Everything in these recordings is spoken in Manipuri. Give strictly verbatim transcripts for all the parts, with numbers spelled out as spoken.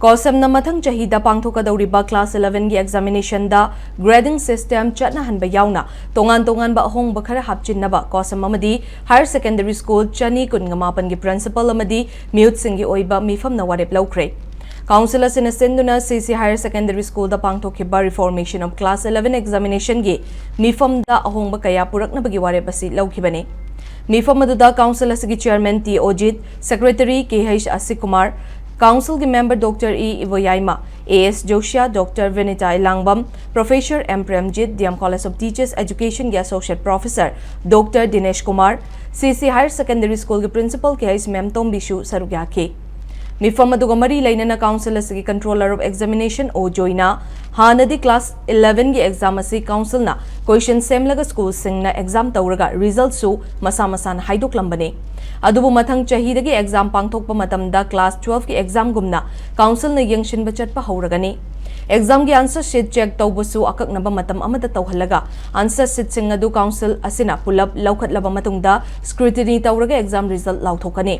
ꯀꯣꯁꯝꯅ ꯃꯊꯪ ꯆꯍꯤꯗ ꯄꯥꯡꯊꯣꯛꯀꯗꯧꯔꯤꯕ class eleven ꯒꯤ examination ꯗ grading system ꯆꯠꯅꯍꯟꯕ ꯌꯥꯎꯅ ꯇꯣꯉꯥꯟ ꯇꯣꯉꯥꯟꯕ ꯑꯍꯣꯡꯕ ꯈꯔ ꯍꯥꯞꯆꯤꯟꯅꯕ ꯀꯣꯁꯝ ꯑꯃꯗꯤ Higher Secondary School ꯆꯅꯤ ꯀꯨꯟꯒ ꯃꯥꯄꯟꯒꯤ principal ꯑꯃꯗꯤ ꯃꯤꯍꯨꯠꯁꯤꯡꯒꯤ ꯑꯣꯏꯕ ꯃꯤꯐꯝꯅ ꯋꯥꯔꯦꯞ ꯂꯧꯈ꯭ꯔꯦ꯫ Council ꯑꯁꯤꯅ ꯁꯤꯟꯗꯨꯅ C C Higher Secondary School ꯗ ꯄꯥꯡꯊꯣꯛꯈꯤꯕ reformation of class eleven examination ꯒꯤ ꯃꯤꯐꯝꯗ ꯑꯍꯣꯡꯕ ꯀꯌꯥ ꯄꯨꯔꯛꯅꯕꯒꯤ ꯋꯥꯔꯦꯞ ꯑꯁꯤ ꯂꯧꯈꯤꯕꯅꯤ꯫ ꯃꯤꯐꯝ ꯑꯗꯨꯗ Council ꯑꯁꯤꯒꯤ Chairman T ꯑꯣꯖꯤꯠ, Secretary K H ꯑꯁꯤꯀꯨꯃꯥꯔ, Council ꯒꯤ member Doctor E Iboyaima, A S Josiah, Doctor ꯚꯤꯅꯤꯇꯥ ꯏꯂꯥꯡꯕꯝ, Professor M Premjit, D M College of Teachers Education ꯒꯤ Associate Professor Doctor ꯗꯤꯅꯦꯁ Kumar, C C Higher Secondary School ꯒꯤ Principal K H ꯃꯦꯝꯇꯣꯝꯕꯤꯁꯨ ꯁꯔꯨꯛ ꯌꯥꯈꯤ꯫ ꯃꯤꯐꯝ ꯑꯗꯨꯒ ꯃꯔꯤ ꯂꯩꯅꯅ Council ꯑꯁꯤꯒꯤ Controller of Examination ꯑꯣ ꯖꯣꯏꯅ ꯍꯥꯟꯅꯗꯤ class eleven ꯒꯤ exam ꯑꯁꯤ Council ꯅ question ꯁꯦꯝꯂꯒ school ꯁꯤꯡꯅ exam ꯇꯧꯔꯒ result ꯁꯨ ꯃꯁꯥ ꯃꯁꯥꯅ ꯍꯥꯏꯗꯣꯛꯂꯝꯕꯅꯤ꯫ ꯑꯗꯨꯕꯨ ꯃꯊꯪ ꯆꯍꯤꯗꯒꯤ exam ꯄꯥꯡꯊꯣꯛꯄ ꯃꯇꯝꯗ class twelve ꯒꯤ exam ꯒꯨꯝꯅ Council ꯅ ꯌꯦꯡꯁꯤꯟꯕ ꯆꯠꯄ ꯍꯧꯔꯒꯅꯤ꯫ Exam ꯒꯤ answer sheet check ꯇꯧꯕꯁꯨ ꯑꯀꯛꯅꯕ ꯃꯇꯝ ꯑꯃꯗ ꯇꯧꯍꯜꯂꯒ answer sheet ꯁꯤꯡ ꯑꯗꯨ Council ꯑꯁꯤꯅ ꯄꯨꯂꯞ ꯂꯧꯈꯠꯂꯕ ꯃꯇꯨꯡꯗ scrutiny ꯇꯧꯔꯒ exam result ꯂꯥꯎꯊꯣꯛꯀꯅꯤ꯫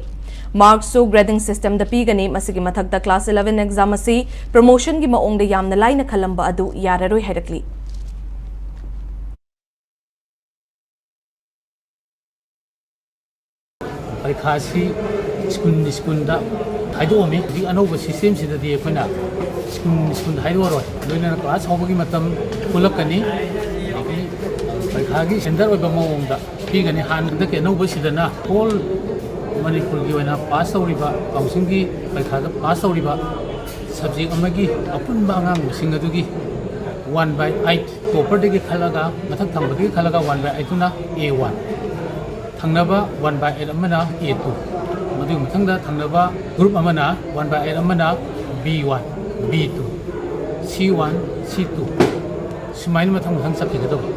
Mark ꯁꯨ grading system ꯗ ꯄꯤꯒꯅꯤ꯫ ꯃꯁꯤꯒꯤ ꯃꯊꯛꯇ class eleven exam ꯑꯁꯤ promotion ꯒꯤ ꯃꯑꯣꯡꯗ ꯌꯥꯝꯅ ꯂꯥꯏꯅ ꯈꯜꯂꯝꯕ ꯑꯗꯨ ꯌꯥꯔꯔꯣꯏ ꯍꯥꯏꯔꯛꯂꯤ꯫ ꯄꯔꯤꯈꯥ ꯑꯁꯤ ꯁ꯭ꯀꯨꯜ ꯁ꯭ꯀꯨꯜꯗ ꯈꯥꯏꯗꯣꯛꯑꯝꯃꯤ꯫ ꯍꯧꯖꯤꯛ ꯑꯅꯧꯕ system ꯁꯤꯗꯗꯤ ꯑꯩꯈꯣꯏꯅ ꯁ꯭ꯀꯨꯜ ꯁ꯭ꯀꯨꯜꯗ ꯍꯥꯏꯗꯣꯛꯑꯔꯣꯏ꯫ ꯂꯣꯏꯅꯅ class ꯍꯧꯕꯒꯤ ꯃꯇꯝ ꯄꯨꯜꯂꯛꯀꯅꯤ꯫ ꯑꯗꯒꯤ ꯄꯔꯤꯈꯥꯒꯤ standard ꯑꯣꯏꯕ ꯃꯑꯣꯡꯗ ꯄꯤꯒꯅꯤ꯫ ꯍꯥꯟꯅ ꯍꯟꯗꯛꯀꯤ ꯑꯅꯧꯕꯁꯤꯗꯅ whole ꯃꯅꯤꯄꯨꯔꯒꯤ ꯑꯣꯏꯅ pass ꯇꯧꯔꯤꯕ, Council ꯒꯤ ꯄꯔꯤꯈꯥꯗ pass ꯇꯧꯔꯤꯕ subject ꯑꯃꯒꯤ ꯑꯄꯨꯟꯕ ꯑꯉꯥꯡ ꯃꯁꯤꯡ ꯑꯗꯨꯒꯤ one by eight, topper ꯗꯒꯤ ꯈꯜꯂꯒ, ꯃꯊꯛ ꯊꯪꯕꯗꯒꯤ ꯈꯜꯂꯒ one by eight ꯇꯨꯅ A one, ꯊꯪꯅꯕ one by eight ꯑꯃꯅ A two, ꯃꯗꯨꯒꯤ ꯃꯊꯪꯗ ꯊꯪꯅꯕ group ꯑꯃꯅ one by eight ꯑꯃꯅ B one, B two, C one, C two, ꯁꯨꯃꯥꯏꯅ ꯃꯊꯪ ꯃꯊꯪ ꯆꯠꯈꯤꯒꯗꯧꯕ꯫